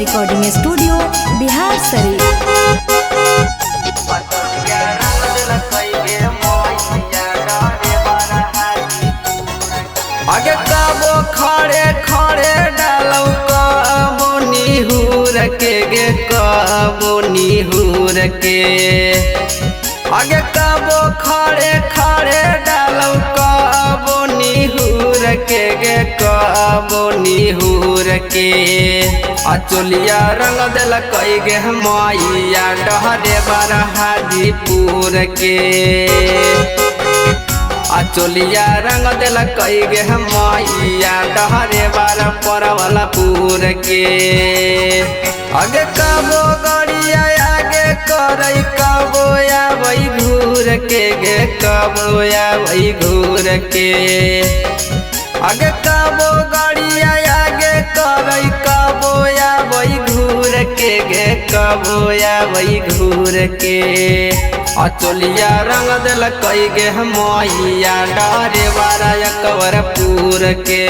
Recording studio Bihar Sharif. आगे कबो खड़े खड़े डालौ कबो निहुर के गे कबो निहुर के। आगे कबो खड़े खड़े डालौ कबो निहुर के गे कबो निहुर के। अचोलिया रंग देलक गे मैया डहरे बारा हाजीपुर के। अचोलिया रंग देलक गे मैया डहरे बारा परवलपुर के। आगे कबो गड़िया आगे करई कबो आबै घूर के गे कबो आबै घूर के। आगे कबो गड़िया आगे करई कबो आबै घूर के गे कबो आबै घूर के। अचोलिया रंग देलक गे मैया डहरे बारा अकबरपुर के।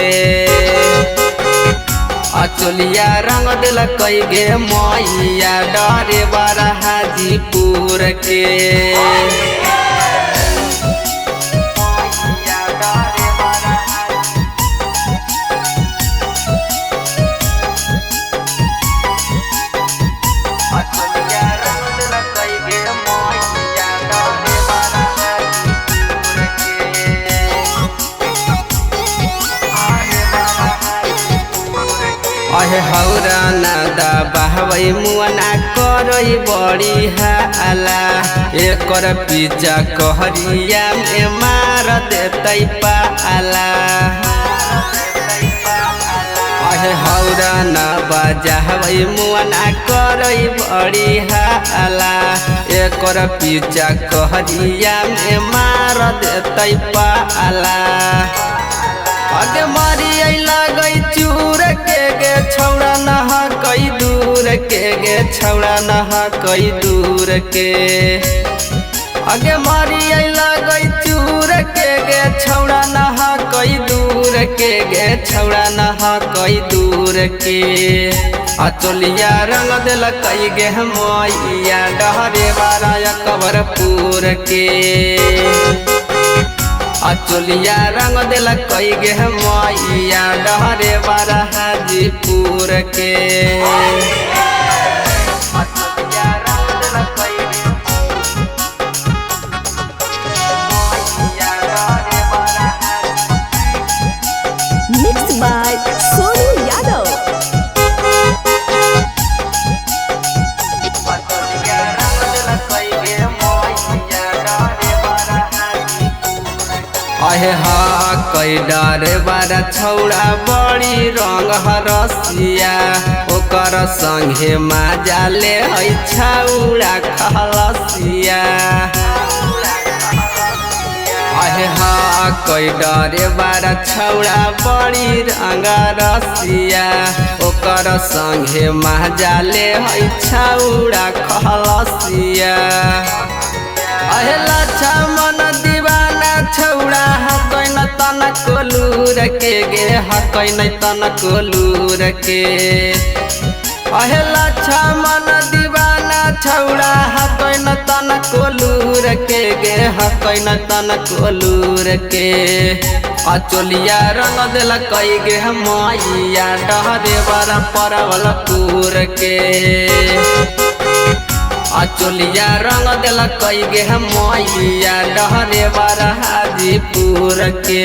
अचोलिया रंग देलक गे मैया डहरे बारा हाजीपुर के। अहे हौरा ना दबाबै मुअना करई बड़ी हाला। एकर पिज्जा कहरिया में मार देतै पाला। अहे हौरा ना बजाबै मुअना करई बड़ी हाला। एकर पिज्जा कहरिया में मार देतै पाला। आगे मारी लगै चूर के गे छौड़ा नहा कई दूर के गे छौड़ा नहा कई दूर के। आगे मारी लगै चूर के गे छौड़ा नहा कई दूर के गे छौड़ा नहा कई दूर के। अचोलिया रंग देलक गे मैया डहरे बारा अकबरपुर के। अचोलिया रंग देलक गे मैया डहरे बारा हाजीपुर के। Mix by Sonu Yadav. अहे हा कई डरे बारा छौड़ा बड़ी रंग हरसिया। ओकर संगे मजा ले है छौड़ा खलसिया। अहे हा कई डरे बारा छौड़ा बड़ी रंग रसिया। ओकर संगे मजा ले है छौड़ा खलसिया। अहे लक्ष्मण दीवाना छौड़ा हकै न तनक लूर के गे हकै न तनक लूर के। अहे लक्ष्मण दीवाना छौड़ा हकै न तनक लूर के गे हकै न तनक लूर के। अचोलिया रंग देलक गे मैया डहरे बारा परवलपुर के। अचोलिया रंग देलक गे मैया डहरे बारा हाजीपुर के।